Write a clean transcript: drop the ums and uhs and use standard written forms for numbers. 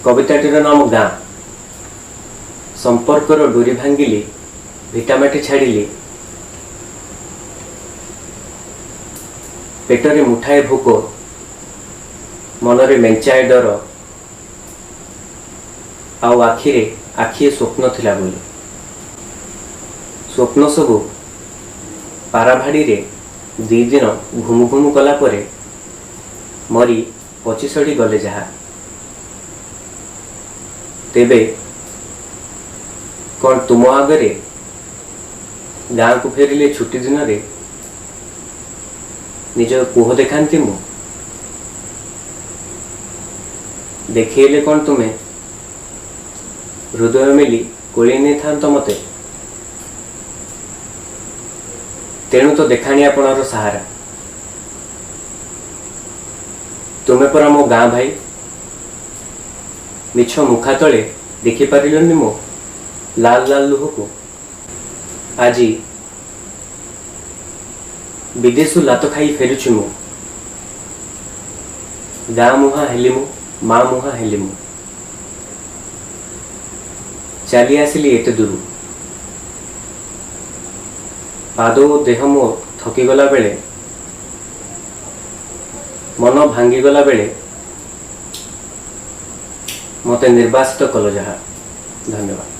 କବିତାଟିର ନାମ ଗାଁ। ସମ୍ପର୍କର ଡୋରି ଭାଙ୍ଗିଲି, ଭିଟାମାଟି ଛାଡ଼ିଲି, ପେଟରେ ମୁଠାଏ ଭୋକ, ମନରେ ମେଞ୍ଚାଏ ଡର, ଆଉ ଆଖିରେ ଆଖିଏ ସ୍ୱପ୍ନ ଥିଲା ବୋଲି। ସ୍ୱପ୍ନ ସବୁ ପାରାଭାଡ଼ିରେ 2 ଦିନ ଘୁମୁ ଘୁମୁ କଲା ପରେ ମରି ପଚିସଢ଼ି ଗଲେ ଯାହା। ତେବେ କ'ଣ ତୁମ ଆଗରେ ଗାଁକୁ ଫେରିଲେ ଛୁଟି ଦିନରେ ନିଜ କୋହ ଦେଖାନ୍ତି ମୁଁ? ଦେଖେଇଲେ କ'ଣ ତୁମେ ହୃଦୟ ମେଲି କୋଳେଇ ନେଇଥାନ୍ତ ମୋତେ? ତେଣୁ ତ ଦେଖାଣିଆପଣର ସାହାରା। ତୁମେ ପରା ମୋ ଗାଁ ଭାଇ। ମିଛ ମୁଖା ତଳେ ଦେଖିପାରିଲନି ମୋ ଲାଲ ଲାଲ ଲୁହକୁ? ଆଜି ବିଦେଶରୁ ଲାତ ଖାଇ ଫେରୁଛି ମୁଁ। ଗାଁ ମୁହାଁ ହେଲି ମୁଁ, ମା ମୁହାଁ ହେଲି ମୁଁ। ଚାଲି ଆସିଲି ଏତେ ଦୂରୁ। ପାଦ ଓ ଦେହ ମୋ ଥକିଗଲା ବେଳେ, ମନ ଭାଙ୍ଗିଗଲା ବେଳେ ମୋତେ ନିର୍ବାସିତ କଲ ଯାହା। ଧନ୍ୟବାଦ।